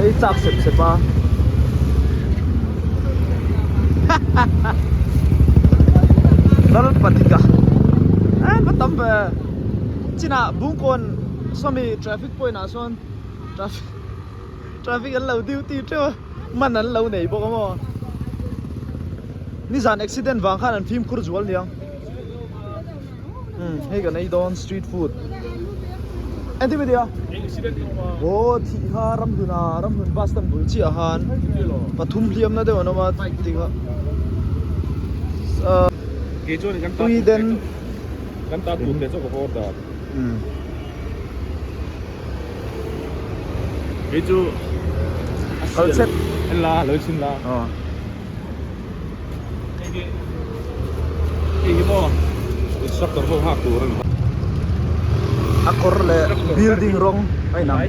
Ei chak sep sep a. Lalpatika an va tam ve chinah Bungkawn sawmi traffic point ah sawn traffic traffic an lo duty teuh a man an lo nei bawk a maw nizan accident vang khan an fimkhur zual niang umm hei kan ei dawn street food engtin mi tia aw thih kha ramhlun ah ramhlun bus stand bul chiah khan pathum hliam na deuh an awm a tih kha tui den umm. Kei chu kal chet en la lo chhin la aw hei hi maw instructor ho nghak tur ani a kawr leh building rawng a inang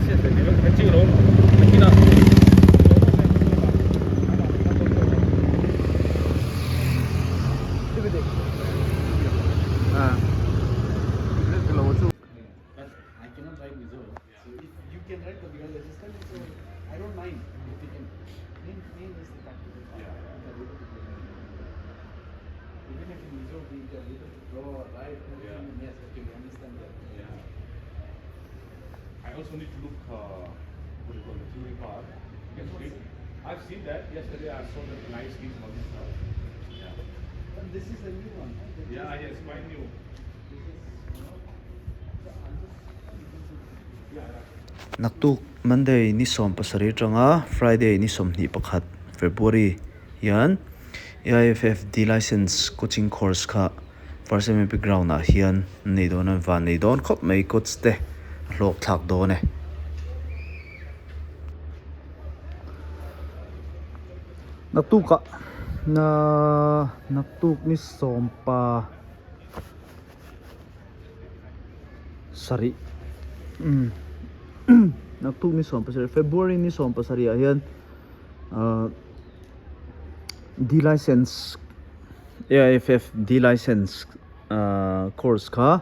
I cannot write Mizo. So if you can write the because assistant, so I don't mind if you can. Main, main is the practical part. Yeah. We are able to do it. Even if in Mizo we are able to draw, write, everything, yeah. yes, okay, we understand that. Yeah. I also need to look uh, what do you call the theory part. I've seen that yesterday. I saw the nice things and all this stuff. Yeah. But this is a new one. Right? Yeah, yeah, it's quite new. Naktuk Monday ni 17 atanga Friday ni 21 February hian AIFFD license coaching course kha First MAP ground ah hian an nei dawn a van nei dawn khawp mai coach te a hlawk thlak dawn e. Naktuk ah naktuk ni sawmpa. Sarih umm naktuk ni 17 February ni 17 ah hian ahh D license AIFF D license ahh course kha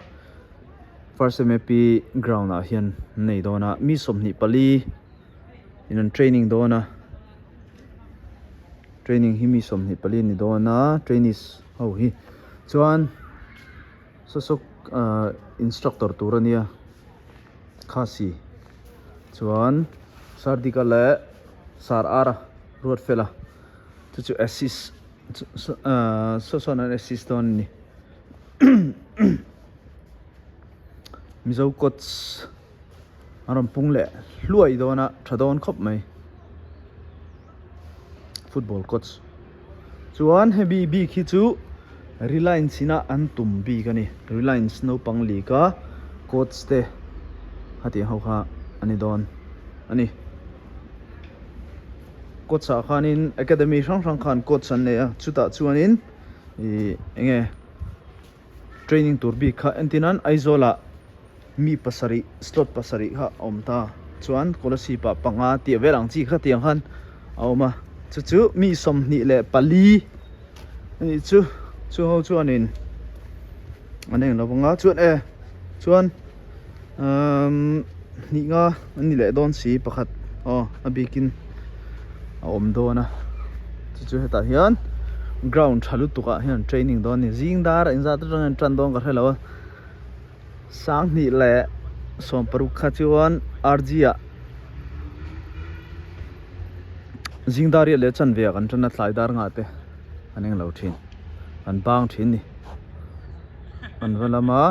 first M_A_P ground ah hian an nei dawn a mi 24 in an training dawn a training hi mi 24 a ni dawn a trainees ho hi chuan. Saw saw ahh instructor tur a nia khasi chuan sardika leh sar ara ruat fel a chu chu assist ahh saw sawn an assist dawn a ni mizo coach a rawn pung leh hluai dawn a tha dawn khawp mai football coach chuan hemi bik hi chu Reliance ina an tum bik a ni Reliance naupang league a coach te hetiang ho kha a ni dawn a ni coach ah khanin academy hrang hrang khan coach an nei a chutah chuanin ih eng nge training tur bik kha entir nan Aizawl ah mi pasarih slot pasarih kha a awm ta chuan Kolasib ah panga tih vel ang chi kha tiang khan a awm a chu chu mi 24 anih chu chu ho chuanin an eng lo vang a chuan e chuan umm hnih nga an ni leh dawn si pakhat aw a bikin a awm dawn a chu chu hetah hian ground tha lutuk ah hian training dawn a ni zing dar engzat atangin an tan dawn ka hrelo a 2016 kha chuan RG ah zing dar riat leh chanve ah kan tan a tlai dar nghah te an englo thin an bang thin a ni an va lam a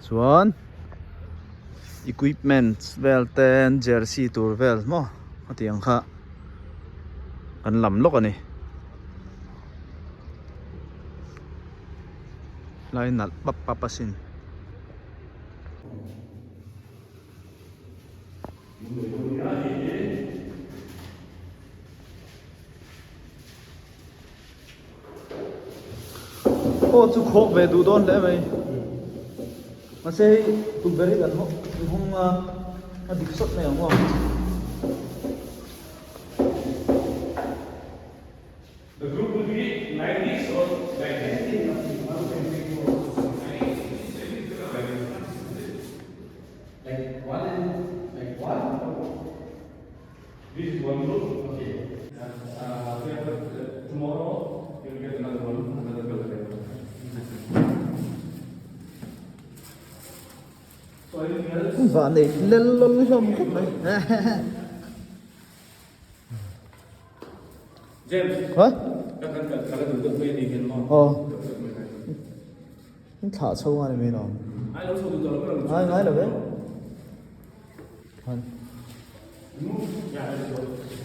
chuan equipment vel te jersey tur vel maw hetiang kha kan lam lawk a ni. Lai nalh pap pap asin. Aw chu khawk ve duh dawn hle mai. Mahse hei tukverh hi kan hawng a, a dik sawt mai ang aw. The group will be like this or like this. Like one and like one. This is one group. Okay. Paper, tomorrow you'll get another one, another paper. So anything else? Van nei lel lawl hlawm khawp mai. James. Ha? Ka kan ka ka duh deuh mai a ni hian maw? Aw. In thlah chho nga ni mai lo. Ai lo chho duh tawh lo ka lo. Ngai ngai lo ve. Han.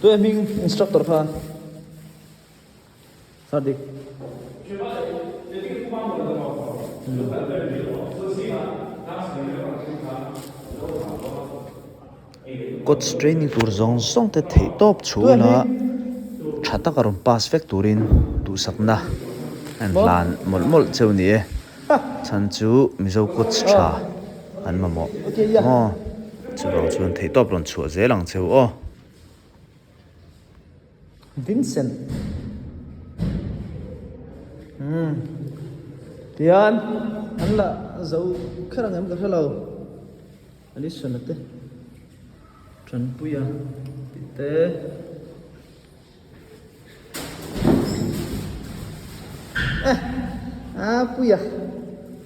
Tu e hming instructor kha. Sadik. Coach training tur zawng zawng te theih tawp chhunga tha taka rawn pass vek turin duhsakna an hlan mawlh mawlh cheu ni e. Chhan chu Mizo coach tha an mamawh maw? Chuvang chuan theih tawp rawn chhuah zel ang cheu aw. Vincent umm tihian an la zo kher ang em ka hre lo Alison a te Tanpuia tih te eh a Puia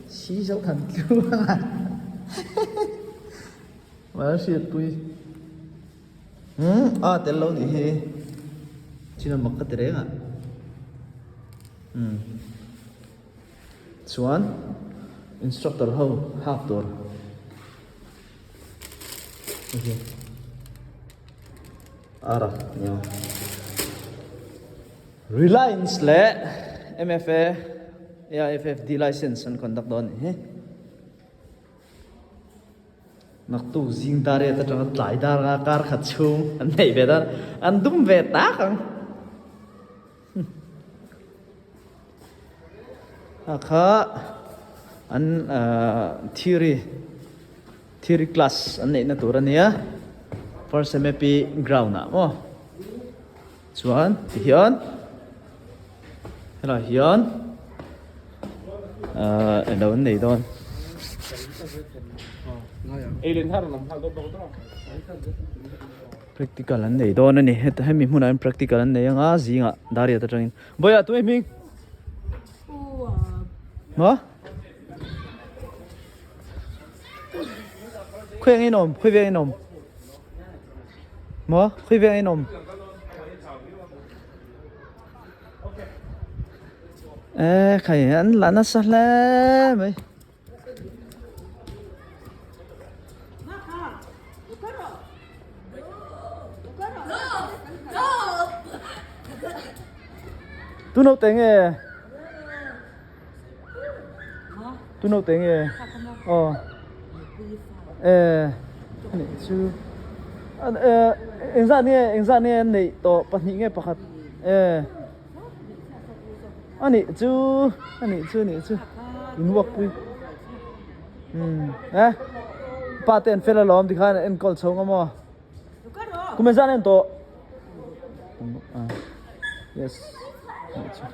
si zo than tluang a Hriatpui. Umm a tel lo nih hi chin a mak ka ti reng a umm chuan instructor ho hak tur hei ara nia Reliance leh M_F_A A_I_F_F_D license an conduct dawn nih hi. Naktuk zing dar riat atanga tlai dar anga kar khat chhung an neih ve dan an dum ve tak ang. A kha an theory theory class an neihna tur a nia first M_A_P ground ah maw chuan tihian Helai hian ahh eng lo an nei dawn. Practical an nei dawn a ni heta hemi hmunah hian practical an nei anga zingah dariat atangin Bawiha tunge hming? Maw? Khawi ang in awm khawi veng in awm? Maw khawi veng in awm? Ê khai an la nasa hle mai. Tu naute nge? Tu naute nge? Aw. Ê ani chu engzah nge engzah nge an neih tawh pahnih nge pakhat e ani chu ani chu ani chu in work pui umm e pa te an fel alawm tikhan an enkawl chho nga maw kum engzah nge an tawh yes ani chu.